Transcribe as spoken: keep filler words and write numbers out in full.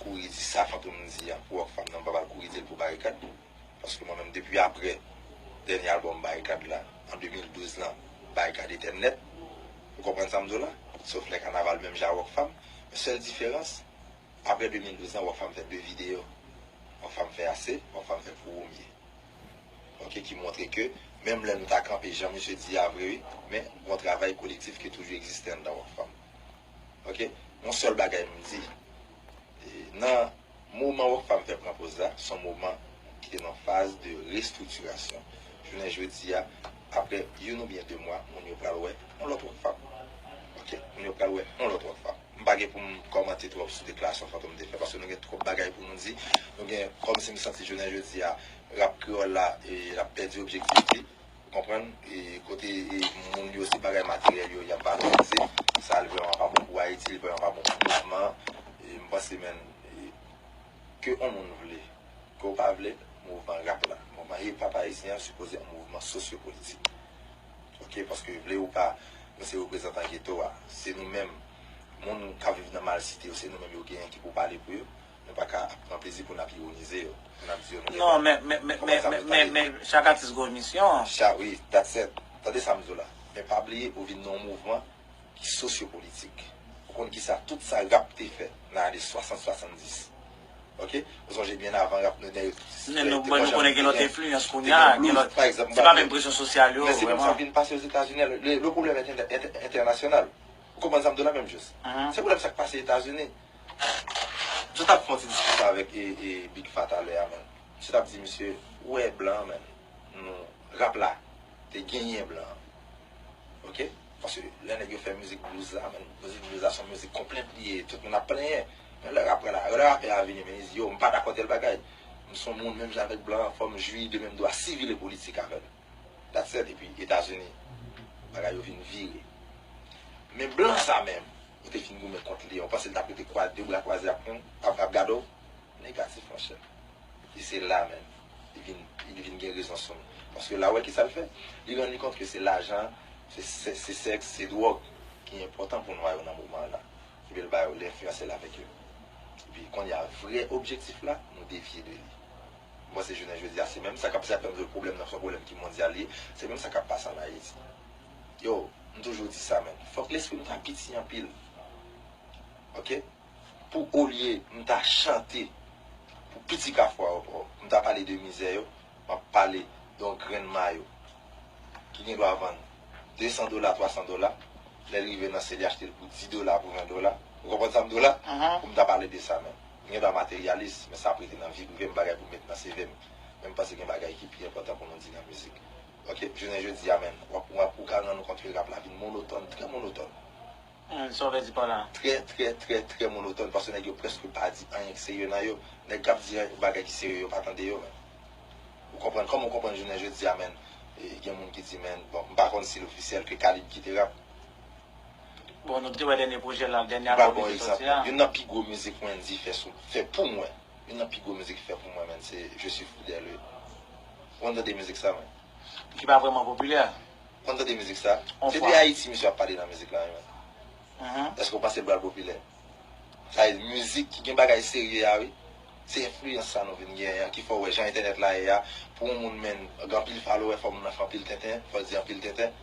kouri di sa Fantom di an pou Rockfam nan, m pa pral kouri di l pou Barikad. Paske mwen menm, depi apre dènye albòm Barikad la, an de mil douz lan, Barikad etèn nèt. Ou konprann sa m di w la? Sof lè kanaval menm jan ak Rockfam. Men sèl diferans, apre de mil douz lan, Rockfam fè de videyo. Rockfam fè Ase, Rockfam fè Pou Ou M Ye. Ok, ki montre ke menm lè nou ta kanpe jan misye di a vre wi, men gon travay kolektif ki toujou egziste anndan Rockfam. Ok, yon sèl bagay m di, e, nan moman Rockfam fè pran poz la, se yon moman ki te nan faz de restriktirasyon. Jounen jodi a, apre youn oubyen de mwa, moun yo pral wè yon lòt Rockfam. Ok, moun yo pral wè yon lòt Rockfam. M pa gen pou m kòmante twòp sou deklarasyon Fantom te fè, paske nou gen twòp bagay pou nou di. Nou gen, kòmsi m santi jounen jodi a, rap kreyòl la, e, l ap pèdi objektif li. Ou konprann? E, kote, e, moun yo, se bagay materyèl yo, y ap valorize. Sa, li vrèman pa bon pou Ayiti, li vrèman pa bon pou mouvman. E, m panse, men, e, ke yon moun vle, ke w pa vle, mouvman rap la, mouvman hip hop ayisyen an sipoze yon mouvman sosyopolitik. Ok, paske vle ou pa, nou se reprezantan geto a. Se nou menm, moun k ap viv nan malsite yo, se nou menm yo genyen ki pou pale pou yo. Nou pa ka ap pran plezi pou n ap ironize yo, pou n ap di yo nou gen Non, men, men, men, Ou konprann men, sa m men, di? men, men, chak atis gen yon misyon. Cha, wi, that's it. Tande sa m di w la. Men pa bliye, ou vin nan yon mouvman ki sosyopolitik. Ou konn kisa tout sa rap te fè nan ane swasant, swasanndis. Ok? Ou sonje byen avan rap nou nèg yo te Men nou, te men nou konnen gen lòt enfliyans kounye a, gen lòt, pa egzanp, se pa menm presyon sosyal yo, Men se menm sa k vin pase Ozetazini, le, le, le problème est inter-, inter-, international. Ou konprann sa m di w la menm jis? Se pwoblèm sa k pase Etazini. Jis t ap fè yon ti diskisyon avèk e, e Big Fa talè a, men. Misye t ap di, misye, ou wè blan, men. Nou, rap la, te genyen blan. Ok? Paske lè nèg yo fè mizik blues la, men, mizik blues la se yon mizik konplent li ye, tout moun ap plenyen. Men lè rap la, lè rapè a vini, men, li di, yo, m pa dakò tèl bagay. M se yon moun, menm jan avèk blan an, fò m jwi de menm dwa sivil e politik avè l. That's it. Epi Etazini, bagay yo vin vire. Men blan sa menm, ou te fin goumen kont li, ou panse l t ap rete kwa, de bra kwaze ap, ap, ap gade w? Negatif, monchè. E se la menm, li vin, li vin gen rezon sou nou. Paske la, ou wè kisa l fè? Li rann li kont ke se lajan, se, se, se sèks, se dwòg ki enpòtan pou nwa yo nan moman an la. Epi l ba yo, l enfliyanse l avèk yo. Epi kounye a, vrè objektif la, nou devye de li. M panse jounen jodi a, se menm sa k ap, se sa k fè m di w pwoblèm nan se yon pwoblèm ki mondyal li ye, se menm sa k ap pase ann Ayiti. Yo, m toujou di sa, men, fòk lespri nou ta piti anpil. Ok? Pou olye m ta chante pou piti kafou ayewopò, m ta pale de mizè yo, m ap pale de yon grenn mayo ki gen dwa vann de san dola, twa san dola, lè l rive nan se li achte l pou dis dola, pou ven dola. Ou konprann sa m di w la? Pou m ta pale de sa menm. M gen dwa materyalis, men sa ap rete nan vi prive m, bagay pou m met nan C V m. Men m panse gen bagay ki pi enpòtan pou nou di nan mizik. Ok, jounen jodi a, men, w ap, w ap, ou ka rann ou kont ke rap la vin monotòn, trè monotòn. Hmm, sa w vle di pa la? Trè, trè, trè, trè monotòn, paske nèg yo prèske pa di anyen ki serye nan yo. Nèg k ap di bagay ki serye, yo pa tande yo menm. Ou konprann? Kòman ou konprann jounen jodi a, men, e, gen moun ki di, men, bon, m pa konn si l ofisyèl, ke Kalib kite rap. Bon, nou te wè dènye pwojè la, dènye albòm li te sòti a. Youn nan pi gwo mizik Wendyy fè sou, fè pou mwen. Youn nan pi gwo mizik li fè pou mwen, men, se Je suis fou d'elle. Ou konn tande mizik sa, men? Ki pa vrèman popilè. Konn tande mizik sa? Se de Ayiti misye ap pale nan mizik la, wi, men. Èske w panse l pral popilè? Sa vle di mizik ki gen bagay serye a, wi. Se enfliyans sa nou vin genyen an ki fè w wè jan entènèt la ye a. Pou yon moun, men, gen anpil follower, fò moun nan fè anpil tenten, fò l di anpil tenten.